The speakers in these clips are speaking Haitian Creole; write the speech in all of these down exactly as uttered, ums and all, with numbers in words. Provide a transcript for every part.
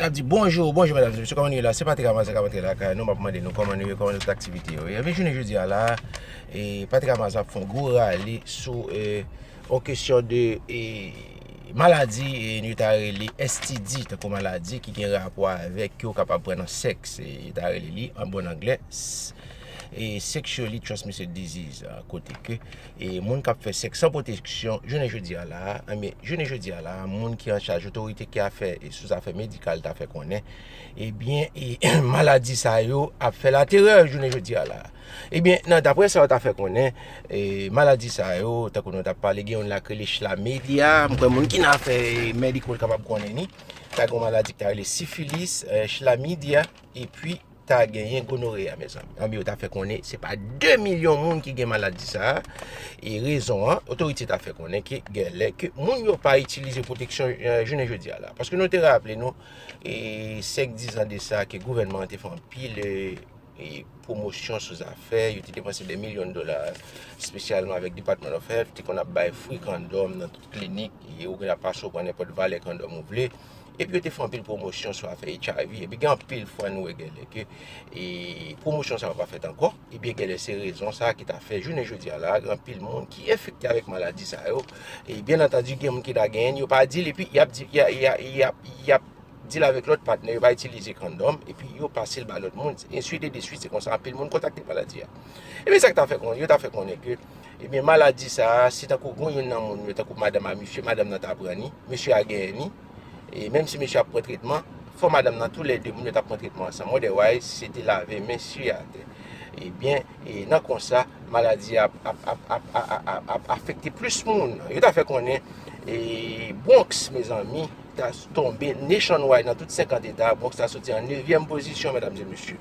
N ap di bonjou, bonjou medam e mesye, kòman nou ye la? Se Patrick Amaza k ap antre lakay nou, m ap mande nou kòman nou ye, kòman tout aktivite yo ye. Ebyen jounen jodi a la, e, Patrick Amaza ap fè yon gwo rale sou, e, yon kesyon de, e, maladi, e, nou ta rele S T D, tankou maladi ki gen rapò avèk ke w kapab pran nan sèks, e, yo ta rele li an bon anglè, s-, e, sexually transmitted disease, a, kote ke, e, moun k ap fè sèks san pwoteksyon, jounen jodi a la, ebyen, jounen jodi a la, moun ki an chaj, otorite ki a fè, e, sou zafè medikal ta fè konnen, ebyen, e, maladi sa yo ap fè laterè jounen jodi a la. Ebyen, nan, daprè sa yo ta fè konnen, e, maladi sa yo, tankou nou t ap pale, gen youn la k rele chlamydia, m kwè moun ki nan afè, e, medical kapab konnen li. Ta gen yon maladi ki ta rele sifilis, e, chlamydia, epi ta genyen gonorea, mezanmi. Ebyen, yo ta fè konnen se pa de milyon moun ki gen maladi sa a. E rezon an, otorite ta fè konnen ke genlè ke moun yo pa itilize pwoteksyon, e, jounen jodi a la. Paske nou te raple nou, e, senk, diz an de sa, ke gouvènman an te fè anpil, e, e, pwomosyon sou zafè, yo te depanse de milyon dola, espesyalman avèk Department of Health, te konn ap bay free kondòm nan tout klinik, e ou gen la pase ou pran nenpòt valè kondòm ou vle. Epi yo te fè anpil pwomosyon sou afè H I V. Epi gen anpil fwa nou wè genlè ke, e, pwomosyon sa yo pa fèt ankò. Ebyen genlè se rezon sa ki ta fè jounen jodi a la, gen anpil moun ki enfekte avèk maladi sa yo. E byen antandi, gen moun ki ta genyen, yo pa di l, epi y ap di, y a, y a, y ap, y ap di l avèk lòt patnè, yo pa itilize kondòm, epi yo pase l ba lòt moun. Ensuite de suite, se konsa anpil moun kontakte maladi a. Ebyen sa k ta fè konnen, yo ta fè konnen ke, ebyen maladi sa a, si tankou gen youn nan moun yo, tankou madanm a misye, madanm nan ta pran li, misye a genyen li, e menm si misye ap pran tretman, fò madanm nan, tou lè de moun yo t ap pran tretman ansanm. Otherwise, se te lave men siye atè. Ebyen, e nan konsa, maladi a ap, ap, ap, ap, ap, ap, ap afekte plis moun. Yo ta fè konnen, e, Bronx, mezanmi, ta tonbe nationwide nan tout senkant eta. Bronx ta soti an nevyèm pozisyon, medam e mesye.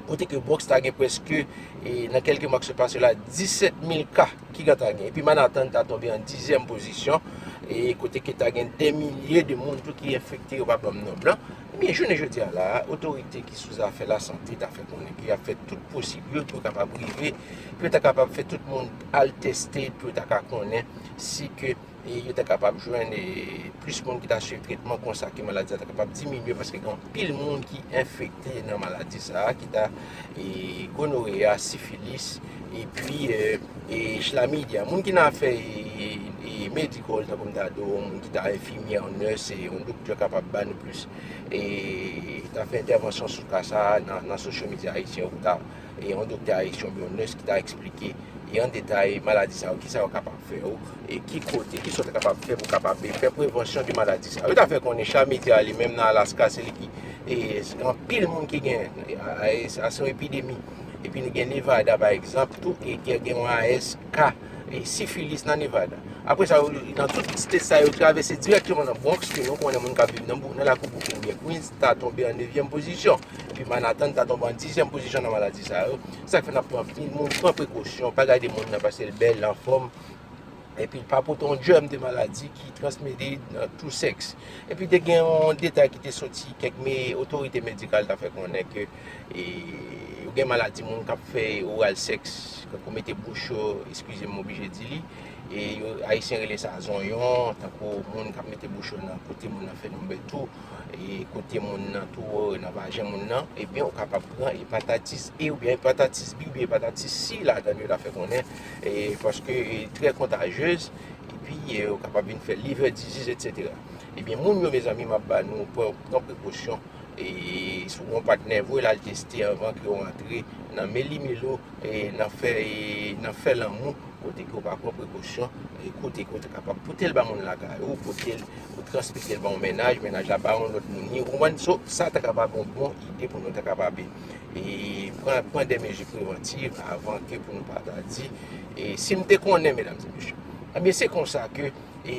Kote ke Bronx ta gen prèske, e, nan kèlke mwa ki sot pase la, disèt mil ka ki gentan gen. Epi Manhattan ta tonbe an dizyèm pozisyon, e kote ke ta gen dè milye de moun tou ki enfekte, yo pa ban m nonb lan. Men jounen jodi a la, otorite ki sou zafè lasante ta fè konnen ke y ap fè tout posib yo pou yo kapab rive, pou yo ta kapab fè tout moun al teste, pou yo ta ka konnen si ke, e, yo ta kapab jwenn, e, plis moun ki ta swiv tretman, konsa ke maladi a ta kapab diminye, paske gen anpil moun ki enfekte nan maladi sa a, ki ta, e, gonorea, sifilis, epi, e, e, chlamydia. Moun ki nan afè, e, e, medical, tankou m ta di w, moun ki ta enfimyè, nurse, e, yon doktè kapab ba nou plis, e, ta fè entèvansyon sou ka sa a nan, nan social media ayisyen, ou ta, e, yon doktè ayisyen oubyen yon nurse ki ta eksplike, e, an detay maladi sa yo, kisa yo kapab fè yo, e ki kote, kisa w ta kapab fè pou kapab fè prevansyon de maladi sa yo. Yo ta fè konnen chlamydia li menm nan Alaska, se li ki, e, anpil moun ki gen, e, a, e, sa se yon epidemi. Epi nou gen Nevada, pa egzanp, tou, e gen, gen yon A S ka, e, sifilis nan Nevada. Apre sa, yo, nan tout state sa yo travèse dirèkteman nan Bronx, ke nou konnen moun k ap viv nan, nan lakou Brooklyn oubyen Queens, ta tonbe an nevyèm pozisyon. Epi Manhattan ta tonbe an dizyèm pozisyon nan maladi sa yo. Sa k fè n ap pran anpil moun pran prekosyon, pa gade moun nan paske l bèl, l anfòm. Epi l pa pote yon jèm de maladi ki transmete nan tou sèks. Epi te gen yon detay ki te soti, kèk me, otorite medikal ta fè konnen ke, e, yo gen maladi moun k ap fè oral sèks, kankou mete bouch yo, eskize m, m oblije di li, e yo, ayisyen rele sa zonyon, tankou moun k ap mete bouch yo nan kote moun nan fè nonbe tou, e kote moun nan tou, nan vajen moun nan, ebyen, ou kapab pran epatatis E oubyen epatatis B oubyen epatatis C ladan yo ta fè konnen, e paske, e, trè kontajyez, epi, e, ou kapab vin fè liver disease, etsetera. Ebyen, moun yo, mezanmi, m ap ba nou pran, pran prekosyon, e si w gen yon patnè, voye l al teste anvan ke w rantre nan melimelo, e nan fè, e nan fè lanmou, kote ke w pa pran prekosyon, e kote ke w ta kapab pote l ba moun lakay ou, pote l, ou transmete l ba yon mennaj, mennaj la ba yon lòt moun li, ou konprann? So, sa ta kapab yon bon ide pou nou ta kapab, e, pran, pran de mezi prevantiv avan ke pou nou pa ta di, e, si m te konnen, medam e mesye. Ebyen, se konsa ke, e,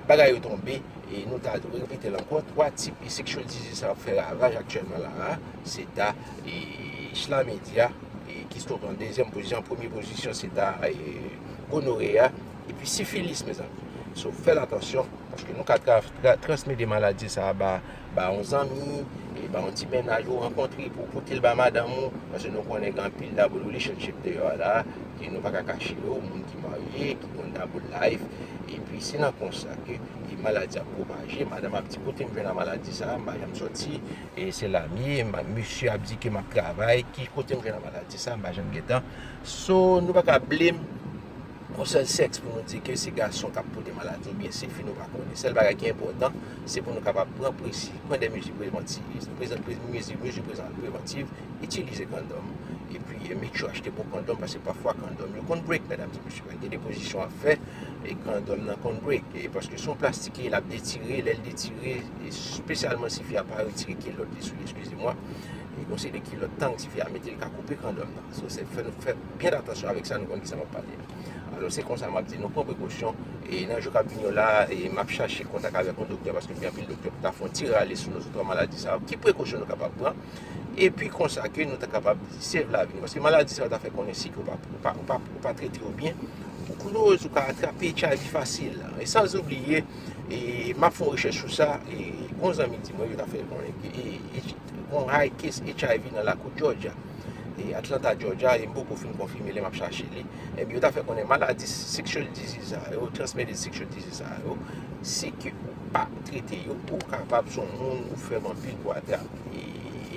bagay yo tonbe, e nou ta repete l ankò, twa tip e sexual disease sa ap fè ravaj aktyèlman la a, se ta, e, chlamydia, e, ki sot an dezyèm pozisyon, premye pozisyon se ta, e, gonorea, epi sifilis, mezanmi. So, fè l atansyon, paske nou ka tra, tra, transmete maladi sa a ba, ba yon zanmi, e ba yon ti mennaj ou rankontre pou pote l ba madanm ou, paske nou konnen gen anpil double relationship deyò a la, ke nou pa ka kache yo, moun ki marye, ki konn double life, epi se nan konsa ke e maladi ap pwopaje, madanm ap di kote m jwenn a maladi sa a, m pa janm sòti, e se la m ye, mesye ap di ke m ap travay, ki kote m jwenn a maladi sa a, m pa janm gentan. So, nou pa ka blame yon sèl sèks pou nou di ke se gason k ap pote maladi oubyen se fi, nou pa konnen. Sèl bagay ki enpòtan, se pou nou kapab pran presi, pran de mezi prevantiv, prezan, pre, mezi, mezi prezan, prevantiv, itilize kondòm, epi make sure achte bon kondòm, paske pafwa kondòm yo konn break, medam e mesye, gen de pozisyon ap fè, e kondòm nan konn break, e paske se yon plastik ki l ap detire, lè l detire, espesyalman si fi a pa retire kilòt li sou li, eskize mwa, e gon seri de kilòt tang si fi a mete, l ka koupe kondòm nan. So, se fè nou fè byen atansyon avèk sa, nou konn kisa m ap pale. Alò, se konsa m ap di, nou pran prekosyon, e nan jou k ap vini yo la, e m ap chache kontak avèk yon doktè, paske gen anpil doktè pou ta fè yon ti rale sou nou sou twa maladi sa yo. Ki prekosyon nou kapab pran? Epi konsa ke nou ta kapab save lavi nou. Paske maladi sa yo ta fè konnen si ke ou pa, ou pa, ou pa, ou pa trete yo byen, ou close, ou ka atrape H I V fasil. E san oubliye, e m ap fè yon rechèch sou sa, e yon zanmi di mwen, yo ta fè konnen ke, e, e, yon high case H I V nan lakou Georgia. E Atlanta, Georgia, e m poko fin konfime li, m ap chache li. Ebyen, yo ta fè konnen maladi sexual disease sa yo, transmitted sexual disease sa yo, si ke ou pa trete yo, ou kapab se yon moun ou fèb anpil pou atrape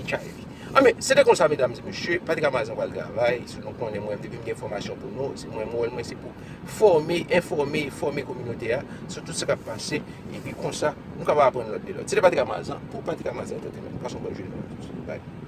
H I V. Anben, se te konsa, medam e mesye, Patrick Amazan pral travay, si nou konnen mwen, depi m gen enfòmasyon pou nou, se mwen, wòl mwen, se pou fòme, enfòme, fòme kominote a sou tout sa k ap pase, epi konsa, nou kapab aprann lòt de lòt. Se te Patrick Amazan, pou Patrick Amazan Entertainment. Pase yon bòn jounen. Bye.